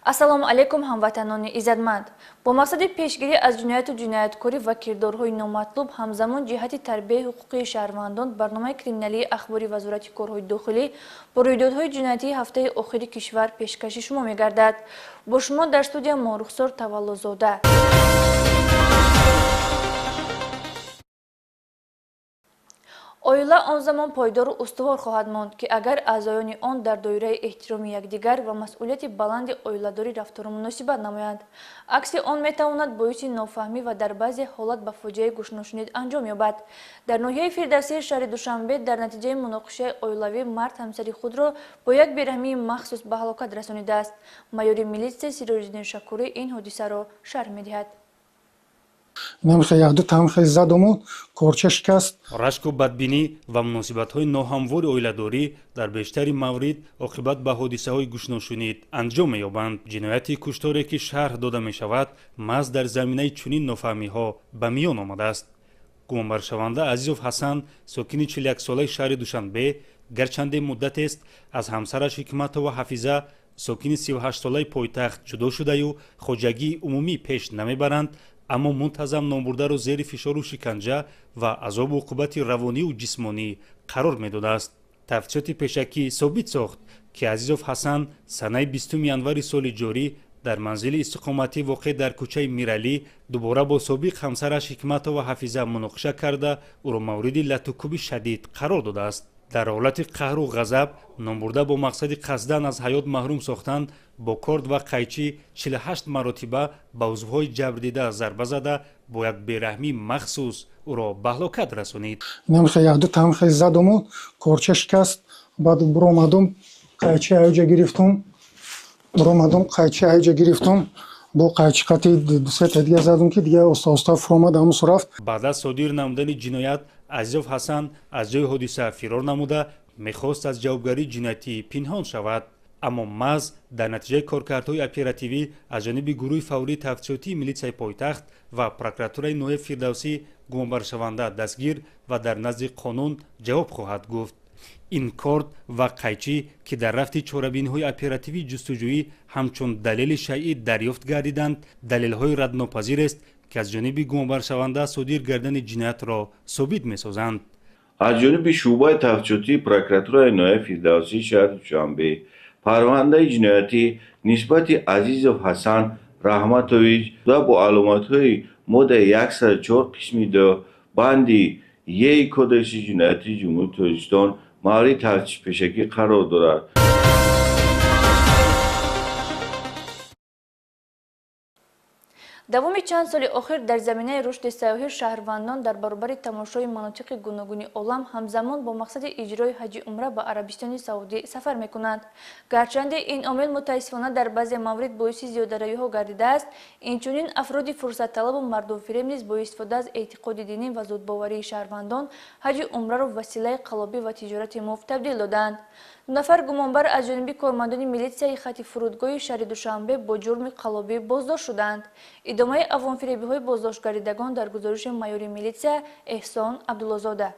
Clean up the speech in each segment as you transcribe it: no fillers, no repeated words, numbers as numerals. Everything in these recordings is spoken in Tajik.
Ассалому алайкум, ҳамватанони иззатманд. Бо мақсади пешгирӣ аз ҷинояту ҷинояткорӣ ва кирдорҳои номатлуб, ҳамзамон ҷиҳати тарбияи ҳуқуқии шаҳрвандон, барномаи криминалии ахбори Вазорати корҳои дохилӣ бо рӯйдодҳои ҷиноятии ҳафтаи охири кишвар пешкаши шумо мегардад. Бо шумо дар студия Морухсор Таваллозода. Оила он замон пойдору устувор хоҳад монд, ки агар аъзоёни он дар доираи эҳтироми якдигар ва масъулияти баланди оиладорӣ рафтору муносибат намоянд. Акси он метавонад боиси нофаҳмӣ ва дар баъзе ҳолат ба фоҷиаи гӯшношунид анҷом ёбад. Дар ноҳияи Фирдавсии шаҳри Душанбе дар натиҷаи муноқишаи оилавӣ мард ҳамсари худро бо як бераҳмии махсус ба ҳалокат расонидааст. Майори милитсия Сироҷиддин Шакурӣ ин ҳодисаро шарҳ медиҳад. Корча шикаст. Рашку бадбинӣ ва муносибатҳои ноҳамвори оиладорӣ дар бештари маврид оқибат ба ҳодисаҳои гӯшношунид анҷом меёбанд. Ҷинояти кушторе, ки шарҳ дода мешавад, маҳз дар заминаи чунин нофаҳмиҳо ба миён омадааст. Гумонбаршаванда Азизов Ҳасан, сокини 41-солаи шаҳри Душанбе, гарчанде муддатест аз ҳамсараш Ҳикматова Ҳафиза, сокини 38-солаи пойтахт, ҷудо шудаю хоҷагии умумӣ пеш намебаранд, аммо мунтазам номбурдаро зери фишору шиканҷа ва азобу уқубати равонию ҷисмонӣ қарор медодааст. Тафтишоти пешакӣ собит сохт, ки Азизов Ҳасан санаи 20 январи соли ҷорӣ дар манзили истиқоматӣ, воқеъ дар кӯчаи Миралӣ, дубора бо собиқ ҳамсараш Ҳикматова Ҳафиза муноқиша карда, ӯро мавриди латукӯби шадид қарор додааст. Дар ҳолати қаҳру ғазаб номбурда бо мақсади қасдан аз ҳаёт маҳрум сохтан бо корд ва қайчӣ 48 маротиба ба узвҳои ҷабрдида зарба зада, бо як бераҳмии махсус ӯро ба ҳалокат расонид. Задуму корча шикаст. Баъд буромадум, қайчи аюҷа гирифтум, буромадум, қайчи аюҷа гирифтум, бо қайчи қати дусета дига задум, ки дига оста оста фуромад, ҳамусу рафт. Баъд аз содир намудани ҷиноят Азизов Ҳасан аз ҷои ҳодиса фирор намуда, мехост аз ҷавобгарии ҷиноятӣ пинҳон шавад, аммо маҳз дар натиҷаи коркардҳои оперативӣ аз ҷониби гурӯҳи фаврии тафтишотии милитсияи пойтахт ва прокуратураи ноҳияи Фирдавсӣ гумонбаршаванда дастгир ва дар назди қонун ҷавоб хоҳад гуфт. Ин корд ва қайчӣ, ки дар рафти чорабиниҳои оперативии ҷустуҷӯӣ ҳамчун далели шайъӣ дарёфт гардиданд, далелҳои раднопазирест, ки аз ҷониби гумонбаршаванда содир гардани ҷиноятро собит месозанд. Аз ҷониби шӯъбаи тафтишотии прокуратураи ноҳияи Фирдавсии шаҳри Душанбе парвандаи ҷиноятӣ нисбати Азизов Ҳасан Раҳматович бо аломатҳои моддаи 104 қисми 2 банди Е Кодекси ҷиноятии Ҷумҳурии Тоҷикистон мавриди тафтиши пешакӣ қарор дорад. Давоми чанд соли охир дар заминаи рушди сайёҳӣ шаҳрвандон дар баробари тамошои манотиқи гуногуни олам ҳамзамон бо мақсади иҷрои ҳаҷи умра ба Арабистони Саудӣ сафар мекунанд. Гарчанде ин омил мутаассифона дар баъзе маврид боиси зиёдаравиҳо гардидааст, инчунин афроди фурсатталабу мардумфиреб низ бо истифода аз эътиқоди динӣ ва зудбоварии шаҳрвандон ҳаҷи умраро василаи қаллобӣ ва тиҷорати муфт табдил додаанд. Ду нафар гумонбар аз ҷониби кормандони милитсияи хати фурудгоҳи шаҳри Душанбе бо ҷурми қаллобӣ боздошт шуданд. Идомаи авомфиребиҳои боздоштгардидагон дар гузориши майори милитсия Эҳсон Абдуллозода.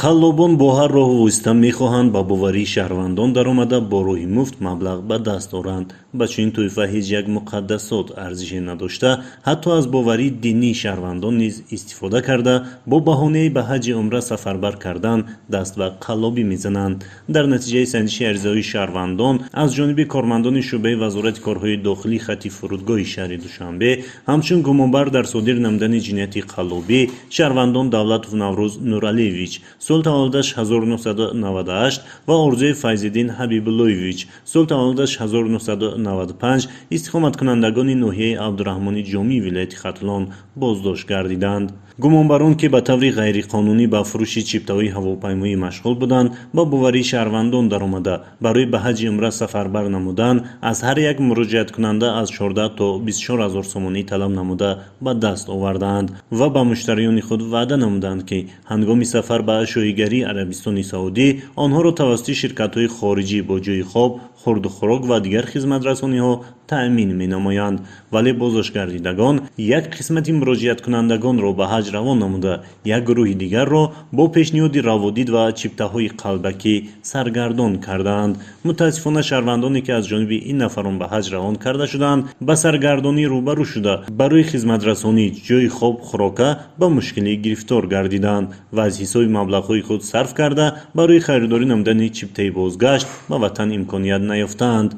Қаллобон бо ҳар роҳу восита мехоҳанд ба боварии шаҳрвандон даромада, бо роҳи муфт маблағ ба даст оранд. Ба чунин тӯҳфа ҳеҷ як муқаддасот арзише надошта, ҳатто аз боварии динии шаҳрвандон низ истифода карда, бо баҳонаи ба ҳаҷи умра сафарбар кардан даст ба қаллобӣ мезананд. Дар натиҷаи санҷиши аризаҳои шаҳрвандон аз ҷониби кормандони шӯъбаи Вазорати корҳои дохилӣ хати фурудгоҳи шаҳри Душанбе ҳамчун гумонбар дар содир намудани ҷинояти қаллобӣ шаҳрвандон Давлатов Наврӯз Нуралиевич, сол таваллудаш 1998, ва Орзуев Файзиддин Ҳабибуллоевич, сол таваллудаш 1995, истиқоматкунандагони ноҳияи Абдураҳмони Ҷомӣ вилояти Хатлон боздошт гардиданд. Гумонбарон, ки ба таври ғайриқонунӣ ба фурӯши чиптаҳои ҳавопаймоӣ машғул буданд, ба боварии шаҳрвандон даромада, барои ба ҳаҷи умра сафарбар намудан аз ҳар як муроҷиаткунанда аз 14 то 24 ҳазор сомонӣ талаб намуда ба даст овардаанд ва ба муштариёни худ ваъда намуданд, ки ҳангоми сафар ба шоҳигарии Арабистони Саудӣ онҳоро тавассути ширкатҳои хориҷӣ бо ҷойи хоб, хурду хӯрок ва дигар хизматрасониҳо таъмин менамоянд. Вале боздоштгардидагон як қисмати муроҷиаткунандагонро ба ҳаҷ ҳаҷ равон намуда, як гурӯҳи дигарро бо пешниҳоди раводид ва чиптаҳои қалбакӣ саргардон кардаанд. Мутаассифона, шаҳрвандоне ки аз ҷониби ин нафарон ба ҳаҷ равон карда шудаанд, ба саргардонӣ рӯбарӯ шуда, барои хизматрасонӣ, ҷойи хоб, хӯрока ба мушкилӣ гирифтор гардиданд ва аз ҳисоби маблағҳои худ сарф карда барои харидорӣ намудани чиптаи бозгашт ба ватан имконият наёфтаанд.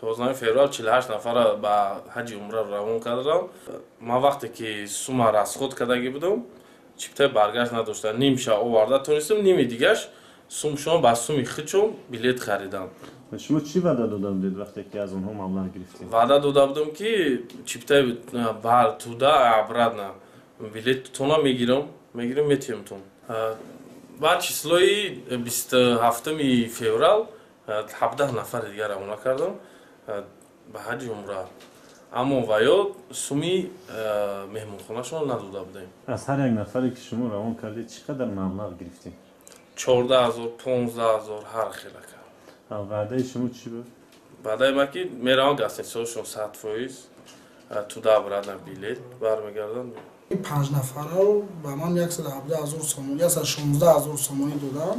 15 феврал 48 нафара ба ҳаҷи умра равон кардам. Ман вақте ки сума расход кардагӣ будам, чиптаи баргашт надоштам. Нимша оварда тонистам, ними дигаш сумшон ба суми худшон билет харидам. Шумо чӣ ваъда дода будед вақте ки аз онҳо маблағ гирифтед? Ваъда дода будам, ки чиптаи бар туда обратно билеттона мегирам, метиҳамтон. Баъд числои 27 феврал 17 нафари дигар равона кардам ба ҳаҷи умра. Аммо ваё суми меҳмонхонашон надода будем. Аз ҳар як нафаре ки шумо равон кардед, чӣ қадар маблағ гирифтед? 14 000, 15 000, ҳар хела кард. Ваъдаи шумо чӣ буд? Ваъдаи ман ки меравам гостиницаҳошон 100% туда обратно билет бармегарданд. Панҷ нафарро ба ман 117 000 сомонӣ, 116 000 сомонӣ додам.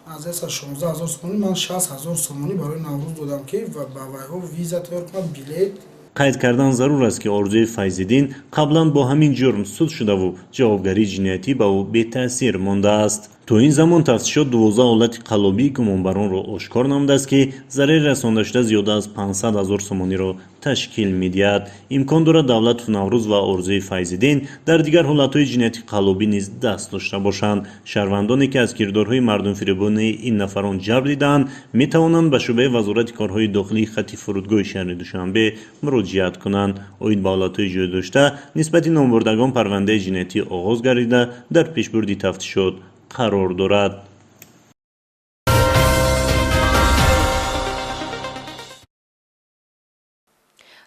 Аз 116 000 сомонӣ ман 60 000 сомонӣ барои Наврӯз додам, ки ба вайҳо виза тайёр кунад, билет. Қайд кардан зарур аст, ки Орзуи Файзиддин қаблан бо ҳамин ҷурм суд шудаву ҷавобгарии ҷиноятӣ ба ӯ бетаъсир мондааст. То ин замон тафтишот 12 ҳолати қаллобии гумонбаронро ошкор намудааст, ки зарари расондашуда зиёда аз 500 ҳазор сомониро ташкил медиҳад. Имкон дорад, Давлатов Наврӯз ва Орзуи Файзиддин дар дигар ҳолатҳои ҷинояти қаллобӣ низ даст дошта бошанд. Шаҳрвандоне ки аз кирдорҳои мардумфиребонаи ин нафарон ҷалб дидаанд, метавонанд ба шӯъбаи Вазорати корҳои дохилии хатти фурудгоҳи шаҳри Душанбе муроҷиат кунанд. Оид ба ҳолатҳои ҷой дошта нисбати номбурдагон парвандаи ҷиноятӣ оғоз гардида, дар пешбурди тафтишот қарор дорад.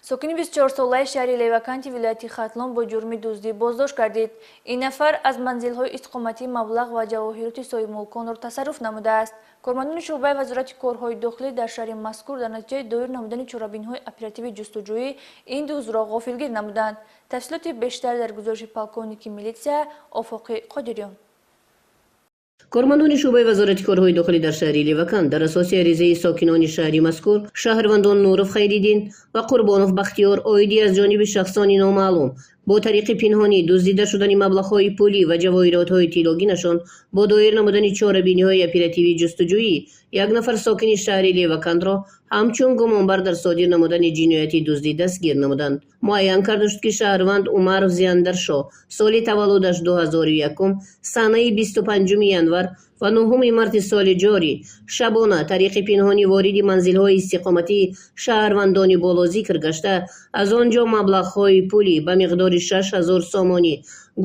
Сокини 24-солаи шаҳри Леваканти вилояти Хатлон бо ҷурми дуздӣ боздошт гардид. Ин нафар аз манзилҳои истиқоматӣ маблағ ва ҷавоҳироти соҳибмулконро тасарруф намудааст. Кормандони шӯъбаи Вазорати корҳои дохилӣ дар шаҳри мазкур дар натиҷаи доир намудани чорабиниҳои оперативии ҷустуҷӯӣ ин дуздро ғофилгир намуданд. Тафсилоти бештар дар гузориши полковники милитсия Офоқи Қодириён. Кормандони шӯъбаи Вазорати корҳои дохилӣ дар шаҳри Леваканд дар асоси аризаи сокинони шаҳри мазкур, шаҳрвандон Нуров Хайриддин ва Қурбонов Бахтиёр, оиди аз ҷониби шахсони номаълум бо тариқи пинҳонӣ дуздида шудани маблағҳои пулӣ ва ҷавоҳиротҳои тиллогинашон, бо доир намудани чорабиниҳои оперативии ҷустуҷӯӣ як нафар сокини шаҳри Левакандро ҳамчун гумонбар дар содир намудани ҷинояти дуздӣ дастгир намуданд. Муайян карда шуд, ки шаҳрванд Умаров Зияндаршо, соли таваллудаш 2001, санаи 25 январ ва 9 марти соли ҷорӣ шабона тариқи пинҳонӣ вориди манзилҳои истиқоматии шаҳрвандони болозикр гашта, аз он ҷо маблағҳои пулӣ ба миқдори 6000 сомонӣ,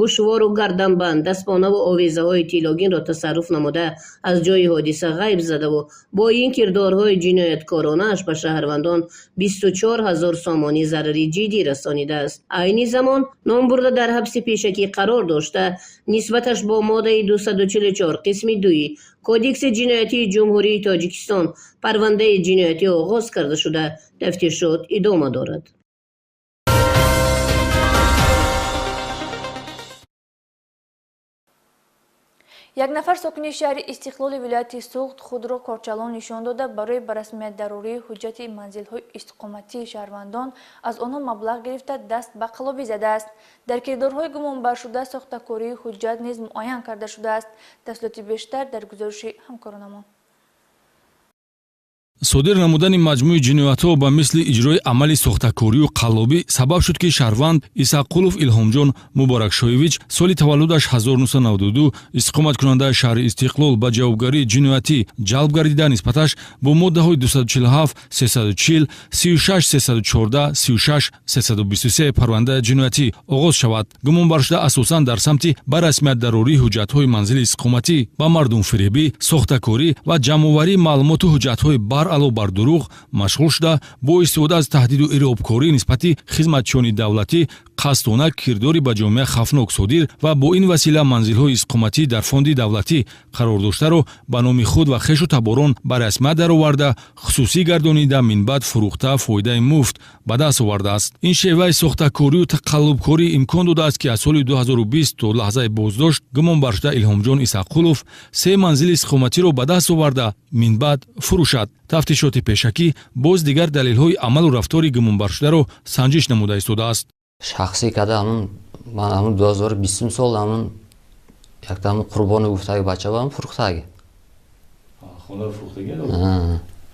гӯшвору гарданбанд, дастпонаву овезаҳои тиллогинро тасарруф намуда, аз ҷои ҳодиса ғайб задаву бо ин кирдорҳои ҷинояткоронааш ба шаҳрвандон 24 000 сомонӣ зарари ҷиддӣ расонидааст. Айни замон номбурда дар ҳабси пешакӣ қарор дошта, нисбаташ бо моддаи 244 қисми 2 Кодекси ҷиноятии Ҷумҳурии Тоҷикистон парвандаи ҷиноятӣ оғоз карда шуда, тафтишот идома дорад. Як нафар сокини шаҳри Истиқлоли вилояти Суғд худро корчалон нишон дода, барои ба расмият дарории ҳуҷҷати манзилҳои истиқоматии шаҳрвандон аз онҳо маблағ гирифта, даст ба қаллобӣ задааст. Дар кирдорҳои гумонбаршуда сохтакории ҳуҷҷат низ муайян карда шудааст. Тафсилоти бештар дар гузориши ҳамкоронамон. Содир намудани маҷмӯи ҷиноятҳо ба мисли иҷрои амали сохтакорию қаллобӣ сабаб шуд, ки шаҳрванд Исаққулов Илҳомҷон Муборакшоевич, соли таваллудаш 1992, истиқоматкунандаи шаҳри Истиқлол, ба ҷавобгарии ҷиноятӣ ҷалб гардида, нисбаташ бо моддаҳои 247, 340, 36, 314, 36, 323 парвандаи ҷиноятӣ оғоз шавад. Гумонбаршуда асосан дар самти ба расмият дарории ҳуҷҷатҳои манзили истиқоматӣ ба мардумфиребӣ, сохтакорӣ ва ҷамъоварии маълумоту ҳуҷҷатҳои бар ало бар дурӯғ машғул шуда, бо истифода аз таҳдиду ирҳобкорӣ нисбати хизматчиёни давлатӣ Қасдона кирдори ба ҷомеа хавфнок содир ва бо ин васила манзилҳои истиқоматӣ дар фонди давлатӣ қарор доштаро ба номи худ ва хешу таборон ба расмият дароварда, хусусӣ гардонида, минбаъд фурӯхта фоидаи муфт ба даст овардааст. Ин шеваи сохтакорию тақаллубкорӣ имкон додааст, ки аз соли 2020 то лаҳзаи боздошт гумонбаршуда Илҳомҷон Исақулов се манзили истиқоматиро ба даст оварда, минбаъд фурӯшад. Тафтишоти пешакӣ боз дигар далелҳои амалу рафтори гумонбаршударо санҷиш намуда истодааст. Шахсӣ када ҳамун ман ҳамун 2020 сол ҳамун якта ҳамун Қурбони гуфтаги бача ба ҳамун фурӯхтаги. Хонаро фурӯхтаги?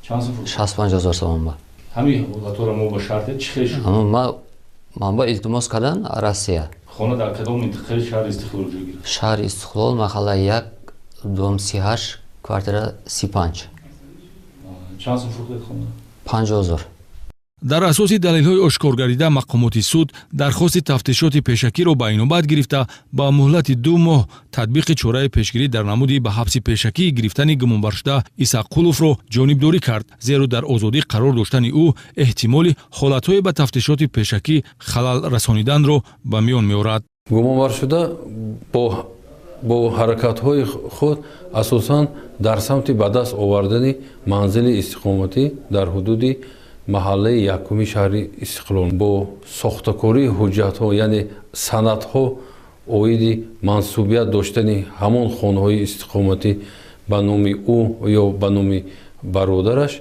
Чанд сум фурӯхт? 65 ҳазор сомон ба. Ҳамин ҳолатҳоро мо ба шарте чӣ хел шуд? Ҳамун ман ба илтимос кардан Россия. Хона дар кадом минтақаи шаҳри Истиқлол ҷой гирифт? Шаҳри Истиқлол, маҳаллаи 1, дом 38, квартира 35. Чанд сум фурӯхтед хона? 50 ҳазор. Дар асоси далелҳои ошкоргардида мақомоти суд дархости тафтишоти пешакиро ба инобат гирифта, ба муҳлати 2 моҳ татбиқи чораи пешгирӣ дар намуди ба ҳабси пешакӣ гирифтани гумонбаршуда Исақуловро ҷонибдорӣ кард, зеро дар озодӣ қарор доштани ӯ эҳтимоли ҳолатҳое ба тафтишоти пешакӣ халал расониданро ба миён меорад. Гумонбаршуда бо ҳаракатҳои худ асосан дар самти ба даст овардани манзили истиқоматӣ дар ҳудуди маҳаллаи якуми шаҳри Истиқлол бо сохтакории ҳуҷҷатҳо, яъне санадҳо оиди мансубият доштани ҳамон хонаҳои истиқоматӣ ба номи ӯ ё ба номи бародараш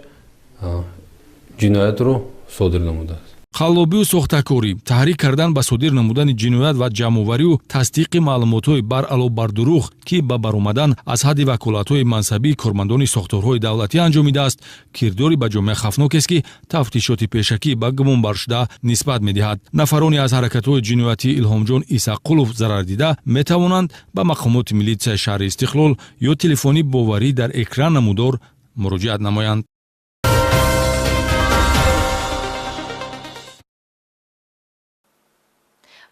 ҷиноятро содир намудааст. Қаллобию сохтакорӣ, таҳрик кардан ба содир намудани ҷиноят ва ҷамъоварию тасдиқи маълумотҳои баръало бар дурӯғ, ки ба баромадан аз ҳадди ваколатҳои мансабии кормандони сохторҳои давлатӣ анҷомидааст, кирдори ба ҷомеа хавфнокест, ки тафтишоти пешакӣ ба гумонбаршуда нисбат медиҳад. Нафароне аз ҳаракатҳои ҷиноятии Илҳомҷон Исақулов зарардида метавонанд ба мақомоти милитсияи шаҳри Истиқлол ё телефони боварӣ дар экран намудор муроҷиат намоянд.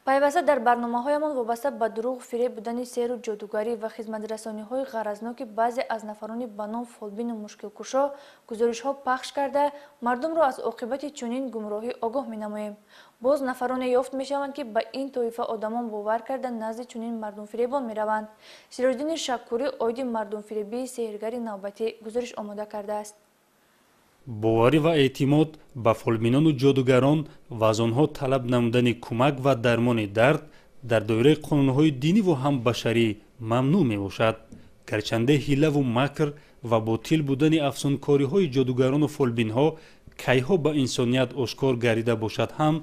Пайваста дар барномаҳоямон вобаста ба дурӯғ фиреб будани сеҳру ҷодугарӣ ва хизматрасониҳои ғаразноки баъзе аз нафарони ба ном фолбину мушкилкушо гузоришҳо пахш карда, мардумро аз оқибати чунин гумроҳӣ огоҳ менамоем. Боз нафароне ёфт мешаванд, ки ба ин тоифа одамон бовар карда назди чунин мардумфиребон мераванд. Сироҷиддини Шаккурӣ оиди мардумфиребии сеҳргари навбатӣ гузориш омода кардааст. Боварӣ ва эътимод ба фолбинону ҷодугарон ва аз онҳо талаб намудани кӯмак ва дармони дард дар доираи қонунҳои диниву ҳам башарӣ мамнӯъ мебошад. Гарчанде ҳилаву макр ва ботил будани афсункориҳои ҷодугарону фолбинҳо кайҳо ба инсоният ошкор гардида бошад ҳам,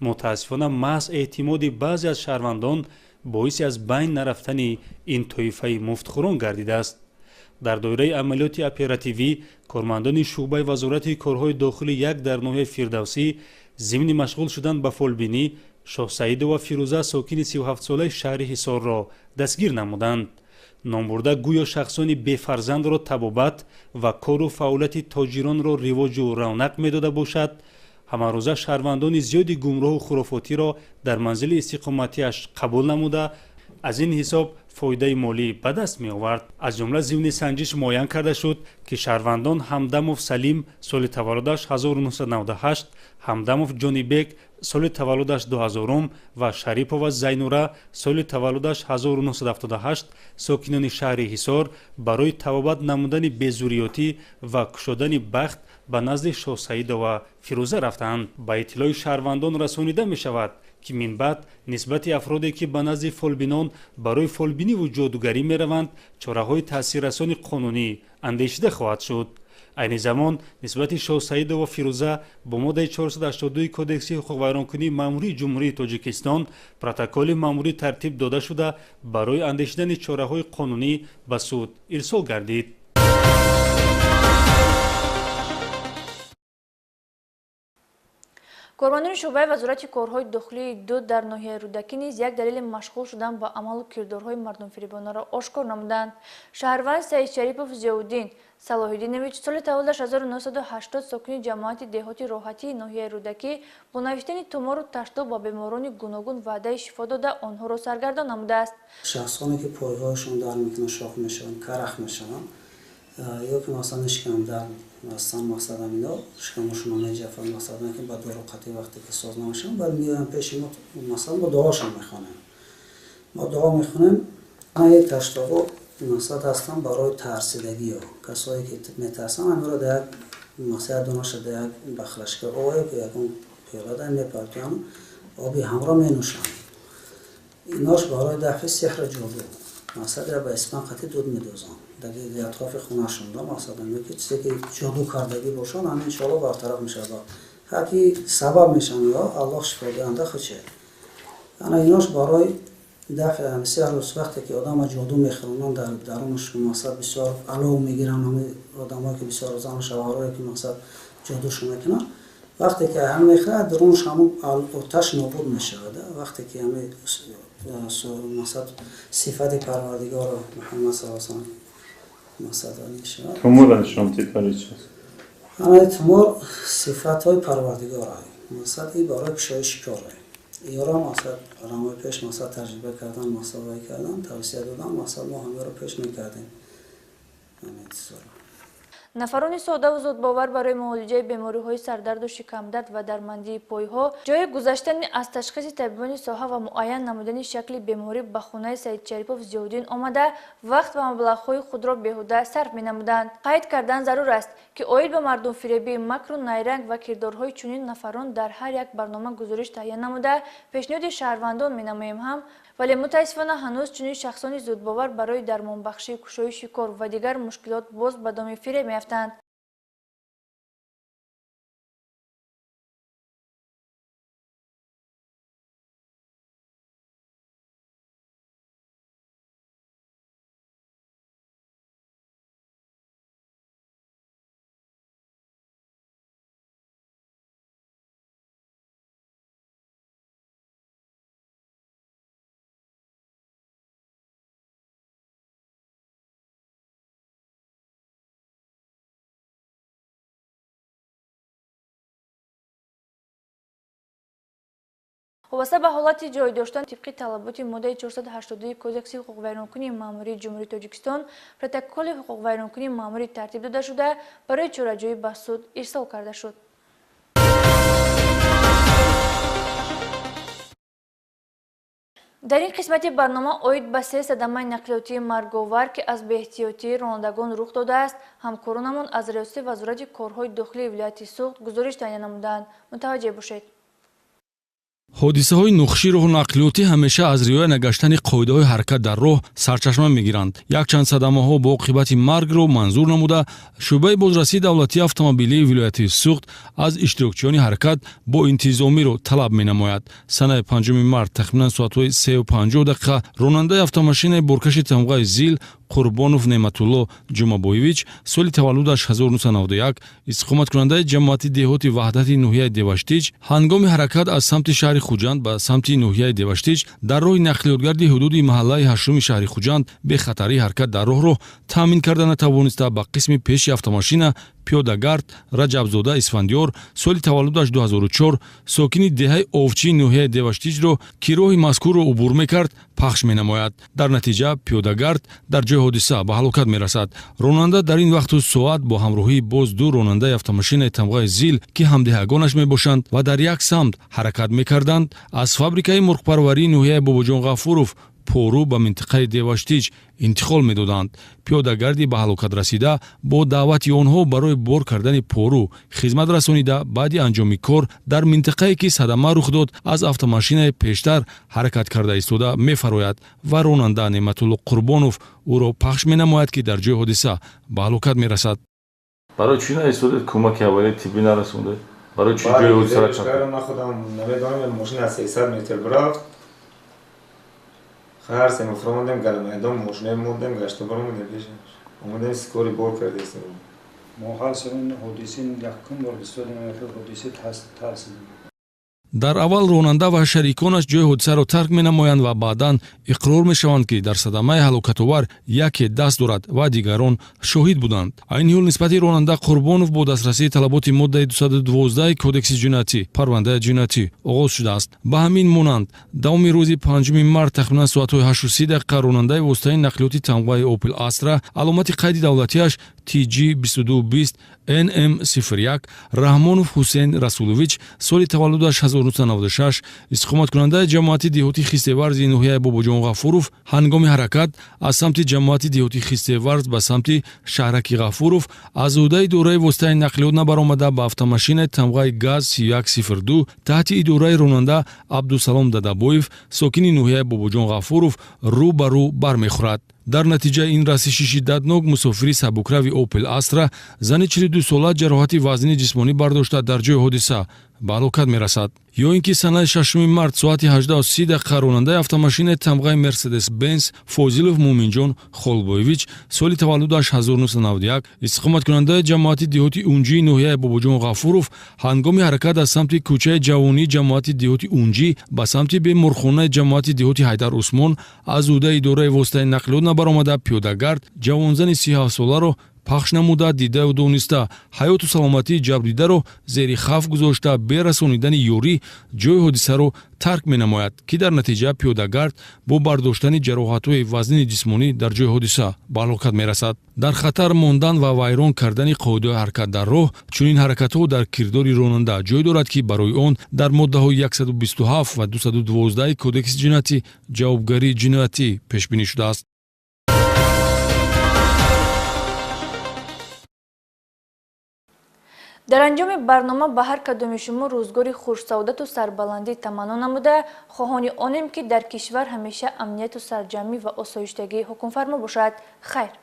мутаассифона маҳз эътимоди баъзе аз шаҳрвандон боиси аз байн нарафтани ин тоифаи муфтхӯрон гардидааст. Дар доираи амалиёти оперативӣ кормандони шӯъбаи вазорати корҳои дохили як дар ноҳияи Фирдавсӣ зимни машғул шудан ба фолбинӣ Шоҳсаидова Фирӯза, сокини 37-солаи шаҳри Ҳисорро дастгир намуданд. Номбурда гӯё шахсони бефарзандро табобат ва кору фаъолияти тоҷиронро ривоҷу равнақ медода бошад, ҳамарӯза шаҳрвандони зиёди гумроҳу хурофотиро дар манзили истиқоматиаш қабул намуда, аз ин ҳисоб фоидаи молӣ ба даст меовард. Аз ҷумла зимни санҷиш муайян карда шуд, ки шаҳрвандон Ҳамдамов Салим, соли таваллудаш 1998, Ҳамдамов Ҷонибек, соли таваллудаш 2000 ва Шарипова Зайнура, соли таваллудаш 1978, сокинони шаҳри Ҳисор барои табобат намудани безурриётӣ ва кушодани бахт ба назди Шоҳсаидова Фирӯза рафтаанд. Ба иттилои шаҳрвандон расонида мешавад, ки минбаъд нисбати афроде, ки ба назди фолбинон барои фолбиниву ҷодугарӣ мераванд, чораҳои таъсиррасони қонунӣ андешида хоҳад шуд. Айни замон нисбати Шоҳсаидова Фирӯза бо моддаи 482 Кодекси ҳуқуқвайронкунии маъмурии Ҷумҳурии Тоҷикистон протоколи маъмурӣ тартиб дода шуда, барои андешидани чораҳои қонунӣ ба суд ирсол гардид. Кормандони шӯъбаи вазорати корҳои дохилии ду дар ноҳияи Рӯдакӣ низ як далели машғул шудан ба амалу кирдорҳои мардумфиребонаро ошкор намуданд. Шаҳрванд Саидшарипов Зиёвуддин Салоҳиддинович, соли таваллудаш 1980, сокини ҷамоати деҳоти Роҳатии ноҳияи Рӯдакӣ бо навиштани тумору таштоб ба беморони гуногун ваъдаи шифо дода, онҳоро саргардон намудааст. Шахсоне ки пойҳояшон дард мекунанд, шох мешаванд, карах мешаванд, Ё ки масалан шикамдард ҳастан, мақсад ҳамино шикамошон меҷафад, масалан ки ба дору қатъи вақте ки соз намешаванд, баъд меоянд пеши мо, масалан мо дуошон мехонем. Мо дуо мехонем, таштоғо мақсад ҳастанд барои тарсидагиё. Касое ки метарсанд, ҳамиро дар як мақсад донаша дар як бахлашка ое ки ягон пиёла дар мепартоянд, оби ҳамро менӯшанд. Инош барои дафъи сеҳру ҷоду. Мақсад я ба испан қатъи дуд медозанд дар атрофи хонашон, да мақсад ки чизе ки ҷоду кардагӣ бошанд, ҳамин иншоалло бартараф мешавад. Ҳар ки сабаб мешаванд, Аллоҳ шифодиҳанда худше. Ана инош барои дафъи сеҳру, вақте ки одама ҷоду мехӯронанд, дар дарунаш мақсад бисёр алов мегиранд, ҳамин одамое ки бисёр зану шавҳарое ки мақсад ҷодушон мекунанд, вақте ки ҳам мехӯрад, дарунаш ҳамун оташ нобуд мешавад. Вақте ки ҳамин мақсад сифати Парвардигоро Муҳаммад саллаллоҳу алайҳи васаллам мақсад мешавад. Тумор нишон титори чист? Ана тумор сифатҳои Парвардигор, мақсад и барои кушоиши кор. Ёро мақсад уламои пеш мақсад таҷриба кардан, мақсад вай кардан, тавсия додан, мақсад мо ҳамаро пеш мекардем. Ҳамин чизҳоро. Нафарони содаву зудбовар барои муолиҷаи бемориҳои сардарду шикамдард ва дармандии пойҳо ҷои гузаштани аз ташхиси табибони соҳа ва муайян намудани шакли беморӣ ба хонаи Саидшарипов Зиёддин омада, вақт ва маблағҳои худро беҳуда сарф менамуданд. Қайд кардан зарур аст, ки оид ба мардумфиребӣ, макру найранг ва кирдорҳои чунин нафарон дар ҳар як барнома гузориш таҳия намуда, пешниҳоди шаҳрвандон менамоем ҳам, вале мутаассифона ҳанӯз чунин шахсони зудбовар барои дармонбахшӣ, кушоиши кор ва дигар мушкилот боз ба доми фиреб меафтанд. Вобаста ба ҳолати ҷой доштан тибқи талаботи моддаи 482 Кодекси ҳуқуқвайронкунии маъмурии Ҷумҳурии Тоҷикистон протоколи ҳуқуқвайронкунии маъмурӣ тартиб дода шуда, барои чораҷӯӣ ба суд ирсол карда шуд. Дар ин қисмати барнома оид ба се садамаи нақлиётии марговар, ки аз беэҳтиётии ронандагон рух додааст, ҳамкоронамон аз Риёсати Вазорати корҳои дохилии вилояти Суғд гузориш таҳия намуданд. Мутаваҷҷеҳ бошед. Ҳодисаҳои нухши роҳу нақлиётӣ ҳамеша аз риоя нагаштани қоидаҳои ҳаракат дар роҳ сарчашма мегиранд. Якчанд садамаҳо бо оқибати маргро манзур намуда, шӯъбаи бозрасии давлатии автомобилии вилояти Суғд аз иштирокчиёни ҳаракат бо интизомиро талаб менамояд. Санаи 5 март тахминан соатҳои 3:50 ронандаи автомашинаи боркаши тамғаи Зил Қурбонов Неъматулло Ҷумабоевич, соли таваллудаш 1991, истиқоматкунандаи ҷамоати деҳоти Ваҳдати ноҳияи Деваштич, ҳангоми ҳаракат аз самти шаҳри Хуҷанд ба самти ноҳияи Деваштич дар роҳи нақлиётгарди ҳудуди маҳаллаи ҳаштуми шаҳри Хуҷанд бехатарии ҳаракат дар роҳро таъмин карда натавониста, ба қисми пеши автомашина пиёдагард Раҷабзода Исфандиёр, соли таваллудаш 2004, сокини деҳаи Овчии ноҳияи Деваштичро, ки роҳи мазкурро убур мекард, пахш менамояд. Дар натиҷа пиёдагард дар ҷои ҳодиса ба ҳалокат мерасад. Ронанда дар ин вақту соат бо ҳамроҳии боз ду ронандаи автомашинаи тамғаи Зил, ки ҳамдеҳагонаш мебошанд ва дар як самт ҳаракат мекарданд, аз фабрикаи мурғпарварии ноҳияи Бобоҷон Ғафуров пору ба минтиқаи Деваштич интиқол медоданд. Пиёдагарди ба ҳалокат расида бо даъвати онҳо барои бор кардани пору хизмат расонида, баъди анҷоми кор дар минтиқае ки садама рух дод, аз автомашинаи пештар ҳаракат карда истода мефарояд ва ронанда Неъматулло Қурбонов ӯро пахш менамояд, ки дар ҷои ҳодиса ба ҳалокат мерасад. Барои чӣ наистодед, кӯмаки аввалияи тиббӣ нарасондед? Барои чӣ ҷои ҳодисаро ман худам намедонам, мошин аз 300 метр бирафт. Ҳар се муфро мондем, галмайдон мошинаи мондем, гашта баромадем пешаш. Омадем скори бор кардестем. Мо ҳар се ин ҳодиса якум бор истодем, ҳодиса тарсидем. Дар аввал ронанда ва шариконаш ҷои ҳодисаро тарк менамоянд ва баъдан иқрор мешаванд, ки дар садамаи ҳалокатовар яке даст дорад ва дигарон шоҳид буданд. Айни ҳол нисбати ронанда Қурбонов бо дастрасии талаботи моддаи 212 Кодекси ҷиноятӣ парвандаи ҷиноятӣ оғоз шудааст. Ба ҳамин монанд давоми рӯзи 5 март тахминан соатҳои 8:30 ронандаи воситаи нақлиёти тамғаи Опел Астра аломати қайди давлатиаш TG 2220 NM01 Раҳмонов Ҳусейн Расулович соли таваллудаш 1996 истиқоматкунандаи ҷамоати деҳоти Хистеварзи ноҳияи Бобоҷон Ғафуров ҳангоми ҳаракат аз самти ҷамоати деҳоти Хистеварз ба самти шаҳраки Ғафуров аз ӯҳдаи идораи воситаи нақлиёт набаромада ба автомашинаи тамғаи ГАЗ 3102 таҳти идораи ронанда Абдусалом Дадабоев сокини ноҳияи Бобоҷон Ғафуров рӯ ба рӯ бармехӯрад. Дар натиҷаи ин расиши шиддатнок мусофири сабукрави Опел Астра зани 42сола ҷароҳати вазнини ҷисмонӣ бардошта дар ҷои ҳодиса ба ҳалокат мерасад. Ё ин ки санаи 6 март соати 18:30 ронандаи автомашинаи тамғаи Мерседес Бенз Фозилов Муминҷон Холбоевич соли таваллудаш 1991 истиқоматкунандаи ҷамоати деҳоти Унҷии ноҳияи Бобоҷон Ғафуров ҳангоми ҳаракат аз самти кӯчаи ҷавонии ҷамоати деҳоти Унҷӣ ба самти беморхонаи ҷамоати деҳоти Ҳайдар Усмон аз ӯҳдаи идораи воситаи нақлиёт набаромада пиёдагард ҷавонзани 37соларо пахш намуда дидаю дониста ҳаёту саломатии ҷабрдидаро зери хавф гузошта берасонидани ёрӣ ҷои ҳодисаро тарк менамояд, ки дар натиҷа пиёдагард бо бардоштани ҷароҳатҳои вазнини ҷисмонӣ дар ҷои ҳодиса ба ҳалокат мерасад. Дар хатар мондан ва вайрон кардани қоидаҳои ҳаракат дар роҳ чунин ҳаракатҳо дар кирдори ронанда ҷой дорад, ки барои он дар моддаҳои 127 ва 212 Кодекси ҷиноятӣ ҷавобгарии ҷиноятӣ пешбинӣ шудааст. Дар анҷоми барнома ба ҳар кадоми шумо рӯзгори хушсаодату сарбаландӣ таманно намуда, хоҳони онем, ки дар кишвар ҳамеша амнияту сарҷамӣ ва осоиштагӣ ҳукмфармо бошад. Хайр.